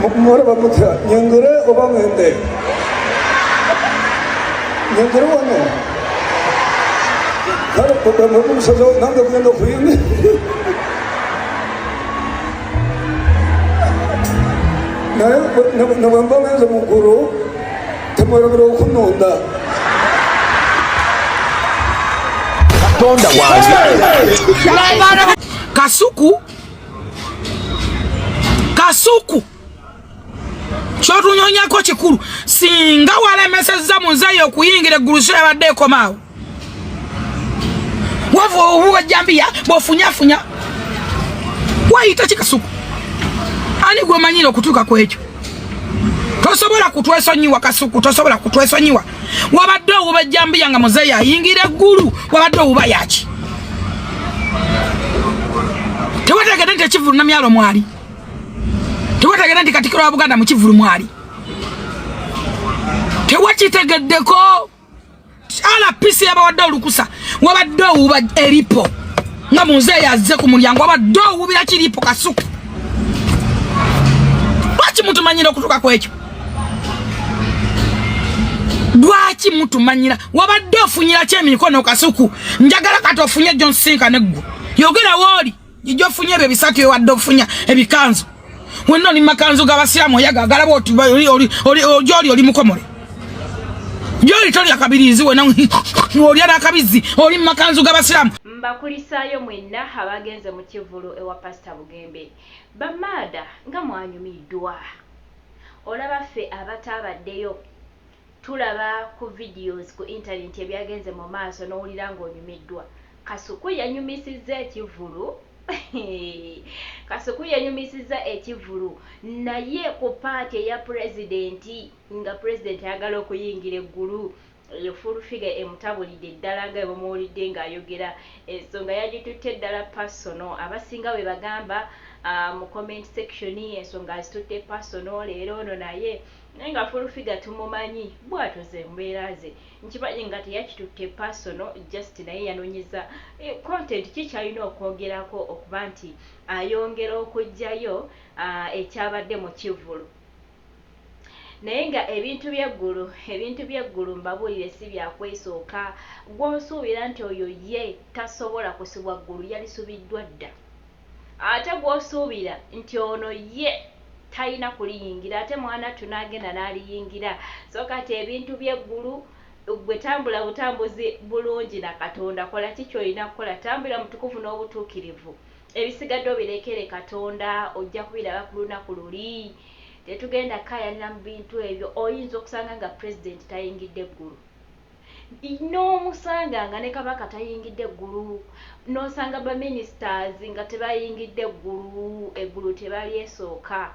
Mulaba mutya, nyingire oba ŋŋende? Nyingire wano? Kale bwe musazeewo nange genda okuyingira. Naye ne bwe mba ngenze mu ggulu, temwerabira okunnonda. Katonda wange. Kasuku, Kasuku, kyotunyonyako kikulu. Singa walemesezza muzeeyi okuyingira eggulu, so yabadde ekomaawo. Wava obuwa jambiya bw'ofunyafunya wayita ki? Kasuku, ani gwemanyire okutuuka ku ekyo? Tosobola kutwesonyiwa, Kasuku, tosobola kutwesonyiwa. Wabadde owuba ejjambiya nga muzeeyi ayingira eggulu, wabadde owuba yaki? Tewategedde nti ekivulu namyalo mwali? Tewategedde nti Katikiro wa Buganda mu kivulu mwali? Tewakitegeddeko? RPC yabawadde olukusa. Wabadde owuba eripo nga muzeeyi azze ku mulyango, wabadde owubira kiripo? Kasuku, lwaki mutumanyira okutuuka ku ekyo? Lwaki mutumanyira? Wabadde ofunyira ki emikono, Kasuku? Njagala kati ofunye jonsinkane neggwe, yogera wooli gyofunye ebyo ebisatu. Ewadde ofunya ebikanzu, wenna oli makanzu g'abasiraamu, oyagagala bwoti gyoli oli mukomole, gyoli tolya kabirizi, wena olya n'akabizi, oli mu makanzu g'abasiraamu. Mbakulisaayo mwenna abagenze mu kivvulu ewa Pasita Bugembe. Bamaada nga mwanyumiddwa. Olaba ffe abataabaddeyo tulaba ku videos ku internet ebyagenze mu maaso n'owulira ng'onyumiddwa. Kasuku yanyumisizza ekivvulu. Kasuku yanyumisizza ekivvulu naye ku part eya pulezidenti, nga pulezidenti ayagala okuyingira eggulu. Eyo full figure emutabulidde ddala nga bwe bamuwulidde ng'ayogera. Ensonga yagitutte ddala personal. Abasinga bwe bagamba mu comment section, ensonga azitutte personal leero ono, naye nga full figure tumumanyi bw'atyo, ze mbeera ze. Nkimanyi nga teyakitutte personal, just naye yanoonyeza content ki ky'alina okwogerako okuba nti ayongera okuggyayo ekyabadde mu kivvulu. Naye nga ebintu by'eggulu, ebintu by'eggulu mbabuulire si bya kwesooka. Gw'osuubira nti oyo ye tasobola kusubwa ggulu, yalisubiddwa dda. Ate gw'osuubira nti ono ye talina kuliyingira, ate mwanattu n'agenda n'aliyingira. So kati ebintu by'eggulu, gwe tambula butambuzi bulungi na Katonda, kola ki ky'olina kukola, tambulira mu butukuvu n'obutuukirivu, ebisigadde obirekere Katonda, ojja kubiraba ku lunaku luli. Tetugenda kukaayanira mu bintu ebyo. Oyinza okusanga nga pulezidenti tayingidde ggulu, n'omusanga nga ne kabaka tayingidde ggulu, n'osanga ba ministers nga tebayingidde ggulu. Eggulu tebalyesooka.